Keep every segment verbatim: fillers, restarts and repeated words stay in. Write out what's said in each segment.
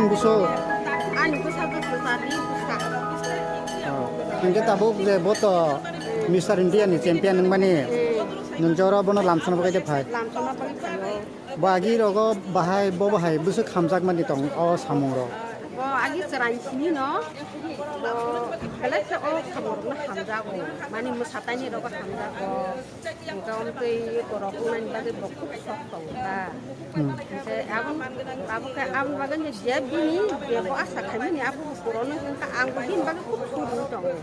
Buso. Ani bwsa bwsa tani bwsa. Oh. Hingke tabuk je bo to Mister India ni champion wngmani. Hmm. Nwng jora bono lamsana bagwi de phai. Lamsana bagwi phai. Bo agi rogo bahai, bo bahai bwswk hamjakmani tong o samung rok. Bo agi chwrai simi no, bo belai khe o samung rok no hamjago, mani mwsatani rogo hamjago, hwnkhe omtwi borok wngnani bagwi bo khub sok tongo ta. Hmm. Hwnkhe aboni, abo khe aboni bagwi no je bini je bo asa khaimani abo bo puroni hwnkhe ang bo bini bagwi khub suri tongo.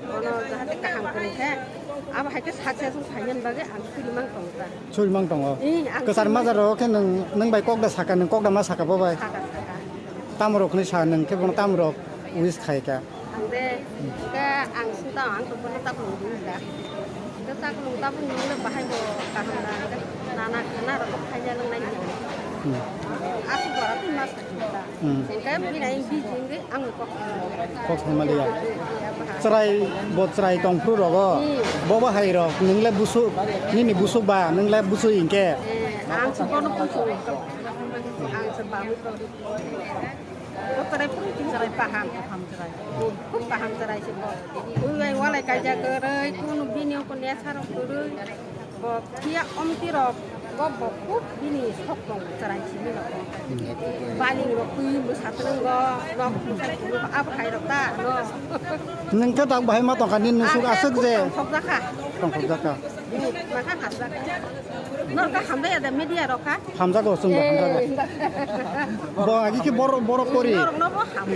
Bono jahate kaham kwrwi khe, abo hai khe success wng phainani bagwi ang suri mang tongo ta. Suri mang tongo. Ih, ang kwchar suri mang majaro khe nwng, nwng bai kok da saka, nwng kok da ma saka bo bai. Saka, saka. Tamrok ni sa nwng khe bono tamrok wish khai kha. Ang de, khe ang suda ang to bono ta phung ding da. Khe ta phung ta phung ding le bahai bo kaham da. Nana khana rok khaina nang nai. Hmm. Asuk bara tu mas. Hmm. Hingke bini ang biji hingke ang kok. Kok sama liya. Chwrai bo chwrai tong phuru rogo. Hmm. Bo bo hai rok nung le busuk nini busuk ba nung le busuk hingke. Eh, ang se bono busuk. Ang se bamu ko. Bo chwrai phuru chwrai paham, paham chwrai. Khub paham chwrai se bo. Ui bai walai kaijak kwrwi, kunu bini ongko nesha rok kwrwi. Bo phiya omti rok, bo, bo khub bini sok tong chwrai simi rok. Baling rok twi bwsa twrwngo, nok bwsa kwrwi, abo hai rok ta, no. Nwng khe tak bahai ma tongkha, nini nusuk aswk je. Ang khe khub tongthok jakha. Tongthok jakha. Bini makha hapjak. Norok khe hamjak ya da media rok kha. Hamjago, chwngbo hamjago. Eh. Bo agi khe borok, borok pori. Norokno bo ham.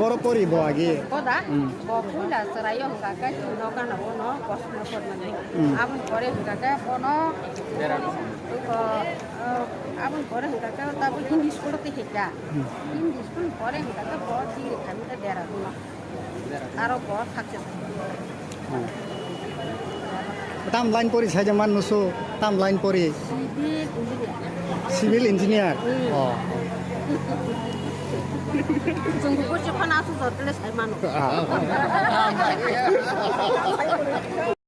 Borok pori bo agi. Koda? Hmm. Bo puila chwraio hwnkha khe chwngno gana bono kosmo kormani. Hmm. Aboni pore hwnkha khe bono, ko, eh, aboni pore hwnkha khe tabuk Hindi school tei hwnkha. Hmm. Hindi school ni pore hwnkha khe bo degree khaimani khe dera duno. Aro bo success. Hmm. Tam line pori sai jang man nusu, tam line pori. Civil engineer. Civil engineer. Hmm. Oh. Chwng bo se phana su jor tele sai mano. Ah.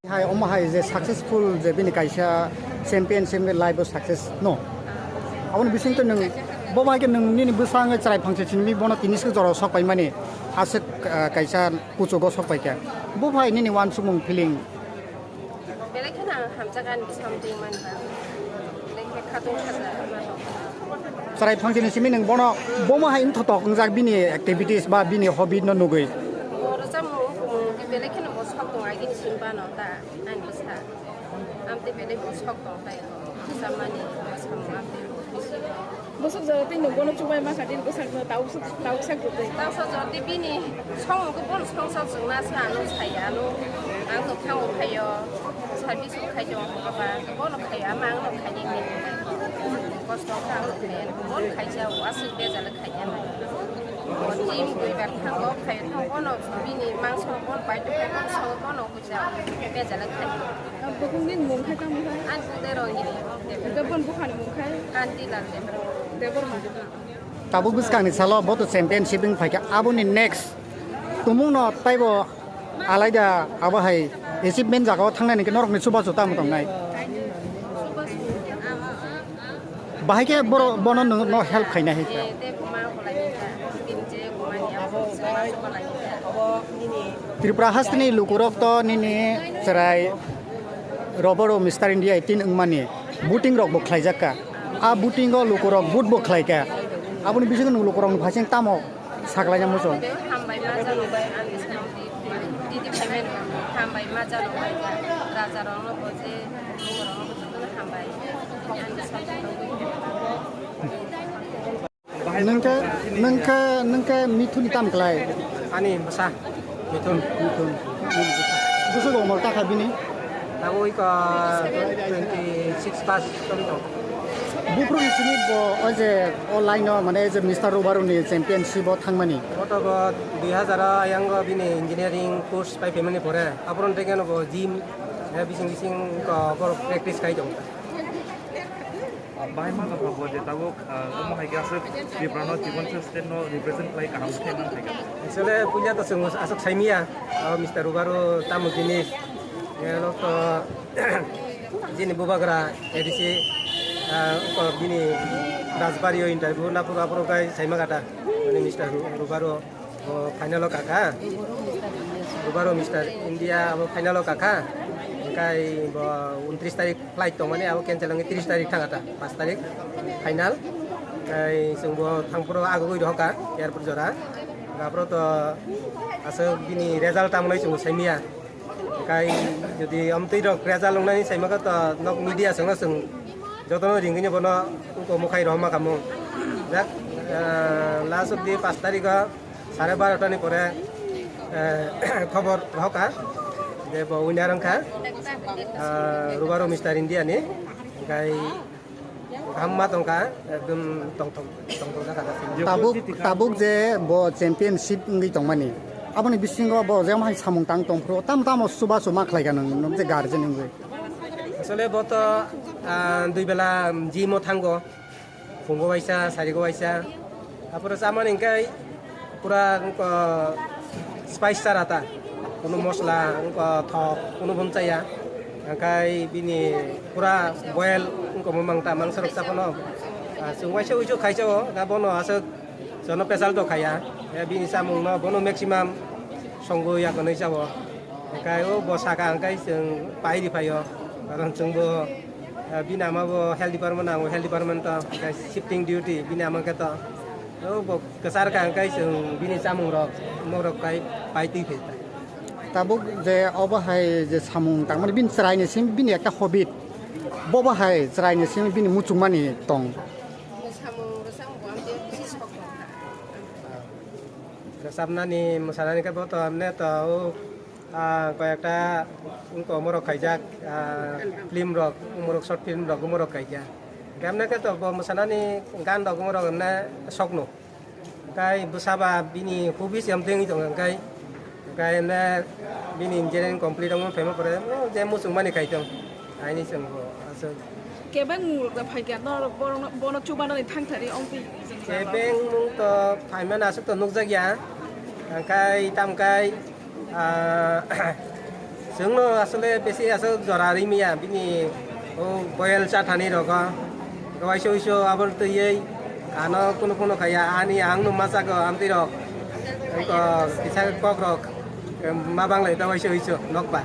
Hai, omo hai je successful je bini kaisa championship ni life o success no. Aboni bising to nwng bo bai khe nwng nini bwsang chwrai phangse simi bono tini se jora sok pai mani aswk, ah, kaisa kuchugo sok pai kha. Bo bai nini uansukmung feeling. Belai kheno ang hamjak ani bwsam twi man ba. Belai khe khatung khaja ma rok. Chwrai phangsini simi nwng bono bomo hai wngthotok wngjak bini activities ba bini hobby no nugwi. Bo rwchapmung wngkha, belai kheno bo sok tongo agini simi bano ta ani bwsa. Amtwi belai bo sok tong tai rwchapmani bwsamung amtwi bisi. Bwswk jora tei nwng bono chubai mankha tini bwsakno tabuk sak twi. Tabuk sak jora tei bini songmung khe bono songsa chwngna se ano sai ano. Ang to thango phaio service khai tongo ba bono khai ama ang no khai nai. Kosto kha ang khai bono khai ja o aswk bejal khai ya nai. Gym duibar thango khai thango bono bini mangso bono pai to khai bono sao bono kucha bejal khai. Bokong ni mung khai tamo khai? Ang kung de rong ni. Hingke bon bukhani mung khai? Kanti lal de. Debor ma. Tabuk bwskangni salo bo to championship wng phaikha, aboni next tumungno taibo alaida abo hai achievement jagao thangnani hwnkhe norokni chubachu tamo tongnai? Bahai khe boro-, bono nwng, no help khaina hai kha. Tripura hasteni lukurok to nini chwrai Roboro Mister India eighteen wngmani voting rok bo khlaijak kha. A voting o lukurok vote bo khlai kha. Aboni bisingo nwng lukurokni phaising tamo saklaina muchung? Hambai ma jalo bai, ani samti titi phaimani hambai ma jalo bai, raja rokno bo je lukurokno bo jotono hambai. Ani samti. Nungke, nungke, nungke Mithun ni tam klai? Ani bwsa, Mithun. Mithun. Bwswk umor takha bini? Tabuk iko twenty six plus tongwi tong. Buphru ni simi bo o je o line o mane je Mister Rubaru ni championship o thangmani. Boto bo dui hazar o ayang o bini engineering course pai phaimani pore. Aphuru tei khe no bo gym, eh, bising bising ko borok practice khai tong. Bahai ma tongkha bo je tabuk, ah, omo hai khe aswk Tripura no, Chibonswk state no represent khlai kaham khe man khaikha. Actually, puila to chwng aswk saimanya, ah, Mister Rubaru tamo jinis, eh, nok to jini bubagra A D C, Ah, ko bini Rajbari o interview na pura pura kai saima kata. Mane Mister Ru-, Rubaro, o final o kaka. Rubaro Mister India abo final o kaka. Kai bo untris tarik flight tong mane abo cancel ngi tris tarik thang kata. Pas tarik final. Kai sung bo thang pura agugui roka airport jora. Gapro to aswk bini result tamo nai sung saimia. Kai jodi amtwi rok result wngnani saimaka to nok media songno sung jotono ringini bono uko mukhai rohma kamu. Jak, eh, last of the pas tarikh o sare barota ni pore, eh, khobor rohoka je bo winner wngkha, eh, Rubaro Mister India ni. Kai Hamma tongkha, ekdom tongthok, tongthok jakha da. Tabuk, tabuk je bo championship wngwi tongmani, aboni bisingo bo je hai samung tang tongphuru, tamo tamo chubachu ma khlaikha nwng, nwng je guardian wngwi? Asole bo to, ah, dui bela gym o thango, phungo waisa, sarigo waisa. Apore chamani hwnkhe pura wngkha spice chara ta, kunu mosla wngkha thok kunu bo chaya, hwnkhe bini pura boil wngkha mangta mangsa rok cha phano. Ah, chwng waisa uisu khaisa o, da bono aswk jono pesal do khaya, ya bini chamung no bono maximum songwi ya kwnwi cha o. Hwnkhe o bo saka hwnkhe chwng pai ri phaio, karon chwng bo, ah, bini ama bo health department, ang bo health department to, hwnkhe shifting duty bini ama khe to. O bo kwchar ka hwnkhe chwng bini chamung rok, mok rok kai pai twi phi ta. Tabuk je obo hai je samung tangmani bini chwraini simi bini ekta hobby. Bobo hai chwraini simi bini muchungmani tong. Samung rwchapmung bo amtwi bisi sok tong kha. Rwchapnani, mwsanani khe bo to amne to o, ah, koyekta wngkha omorok khaijak, ah, film rok, omorok short film rok omorok khaijak. Hwnkhe amne khe to bo mwsanani gan rok omorok amne sokno. Hwnkhe bwsa ba bini hobbies amtwi wngwi tongo hwnkhe, hwnkhe amne bini engineering complete wngma phaima pore, o je muchungmani khaitong. Aini chwng bo aswk. Kebeng mung rok da phaikha, norok borokno, bono chubanani thangthari ongtwi chwng kha. Kebeng mung to phaimano aswk to nukjakya. Hwnkhe tamkhe, ah, chwngno asole besi aswk jora rimya bini o boil chathani rogo. Waisa uiso aboni twiwi ano kunu kunu khaya ani angno machago amtwi rok. Eko kisa kok rok ma banglai ta waisa uiso nokba.